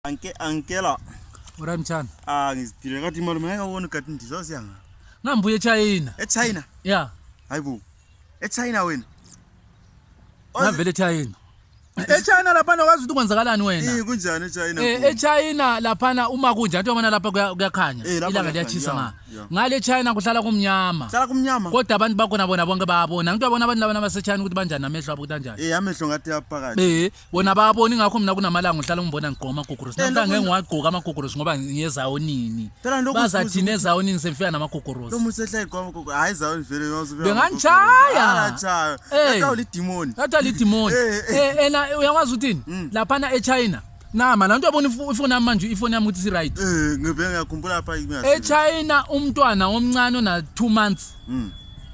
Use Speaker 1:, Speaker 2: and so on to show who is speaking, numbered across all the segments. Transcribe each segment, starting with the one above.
Speaker 1: Anke ankela.
Speaker 2: Ora mchana.
Speaker 1: Ah ngiziphile ngathi malume ngeke ubone ugadi ndiza siyanga.
Speaker 2: Ngambuye eChina.
Speaker 1: EChina?
Speaker 2: Yeah.
Speaker 1: Hayibo. eChina wena.
Speaker 2: Ngavele eChina. eChina laphana wazi ukuthi kwenzakalani wena.
Speaker 1: Eh kunjani eChina?
Speaker 2: Eh eChina laphana uma kunje anti wabona lapha kuyakhanya.
Speaker 1: Eh, lapha
Speaker 2: Ilanga
Speaker 1: kuyakhanya,
Speaker 2: liyachisa
Speaker 1: yeah,
Speaker 2: nga.
Speaker 1: yeah.
Speaker 2: Ngale China kuhlala kumnyama.
Speaker 1: Hlala kumnyama.
Speaker 2: Kodwa abantu bakhona bona bonke bayabona. Ngitwa bona abantu labana baseChina ukuthi banjani namehlo abo ukuthi anjani.
Speaker 1: Eh amehlo ngathi aphakathi.
Speaker 2: Eh bona bayabona ingakho mina kunamalanga ngihlala ngibona ngigqoka amagogorosi
Speaker 1: Eh,
Speaker 2: namhlanje
Speaker 1: lokhu-
Speaker 2: ngeke ngiwagqoke amagogorosi ngoba ngiyezawo nini
Speaker 1: Phela lokhu
Speaker 2: bazathini
Speaker 1: sibuza
Speaker 2: ezawo nini sengifika
Speaker 1: Lo
Speaker 2: namagogorosi
Speaker 1: muntu ehlala igqoka hayi zawo vele ngazube.
Speaker 2: Bengangitshaya.
Speaker 1: Angitshaya.
Speaker 2: Eh.
Speaker 1: Yakawu lidimoni.
Speaker 2: Thatha lidimoni
Speaker 1: Eh, eh.
Speaker 2: eh ena uyakwazi uthini laphana eChina nama la nto uyabona ifoni yami manje ifoni yami ukuthi si-right
Speaker 1: Eh ngibe ngiyakhumbula lapha ngiyasi.
Speaker 2: eChina umntwana omncane ona 2 months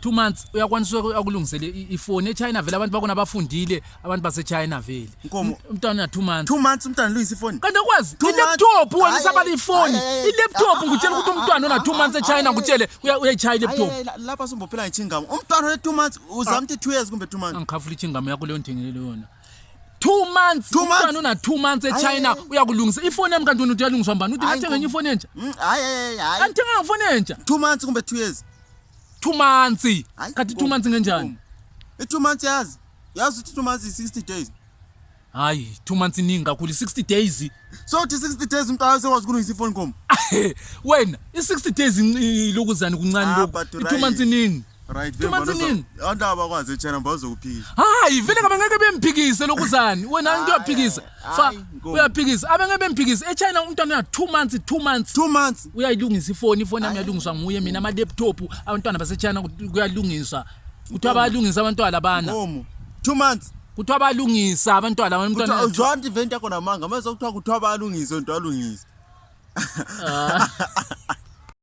Speaker 2: 2 months uyakwanisa ukulungisela ifoni eChina vele abantu bakhona bafundile abantu baseChina vele
Speaker 1: Nkomo.
Speaker 2: Umntwana una 2 months
Speaker 1: 2 months umntana lungisa ifoni.
Speaker 2: Kanti akwazi
Speaker 1: Two months.
Speaker 2: i-laptop wena
Speaker 1: Hayi,
Speaker 2: usabala ifoni
Speaker 1: hayi, hayi,
Speaker 2: i-laptop ngikutshela ukuthi umntwana ona 2 months eChina ngikutshele uyayitshaya i-laptop
Speaker 1: Hayi, lapha sombophela ngechingamo. Umntwana ole 2 months uzama ukuthi 2 years kumbe 2 months.
Speaker 2: angikhafula ichingamo yakho leyo ngithengele yona 2 months
Speaker 1: Two months.
Speaker 2: umntwana una 2 months eChina
Speaker 1: Hayi, hayi.
Speaker 2: uyakulungisa ifoni yami kanti wena uthi uyalungiswa mbani uthi
Speaker 1: Hayi,
Speaker 2: ngathenga enye
Speaker 1: Nkomo.
Speaker 2: ifoni entsha
Speaker 1: Hayi hayi hayi.
Speaker 2: angithenga ngifoni entsha
Speaker 1: 2 months kumbe 2 years.
Speaker 2: 2 months
Speaker 1: Hayi,
Speaker 2: kanti 2
Speaker 1: Nkomo,
Speaker 2: months ngenjani
Speaker 1: Nkomo. I-2 months yazi. Yazi ukuthi 2 months is 60 days.
Speaker 2: Hayi 2 months iningi kakhulu 60 days.
Speaker 1: So uthi 60 days umntwana sekwazi ukulungisa ifoni Nkomo.
Speaker 2: Wena i-60 days ilokuzani kuncane
Speaker 1: Ah,
Speaker 2: lokhu
Speaker 1: but
Speaker 2: i-2
Speaker 1: right.
Speaker 2: months iningi.
Speaker 1: Right,
Speaker 2: 2 months iningi.
Speaker 1: Abantu abakwazi eChina bazokuphikisa.
Speaker 2: Hayi vele ngabe ngeke bemphikise lokuzani wena into uyaphikisa fa
Speaker 1: hayi, Nkomo.
Speaker 2: uyaphikisa abengeke bemphikise eChina umntwana uya 2 months 2 months
Speaker 1: 2 months.
Speaker 2: Uyayilungisa ifoni ifoni yami yalungiswa nguye mina ama laptop abantwana baseChina kuyalungiswa kuthiwa bayalungisa abantwana bana.
Speaker 1: Nkomo. 2 months.
Speaker 2: Kuthiwa bayalungisa abantwana
Speaker 1: Kuthiwa
Speaker 2: abantwana
Speaker 1: uzwa nto event yakho namanga mase kuthiwa kuthiwa bayalungisa into alungisa.
Speaker 2: Ah.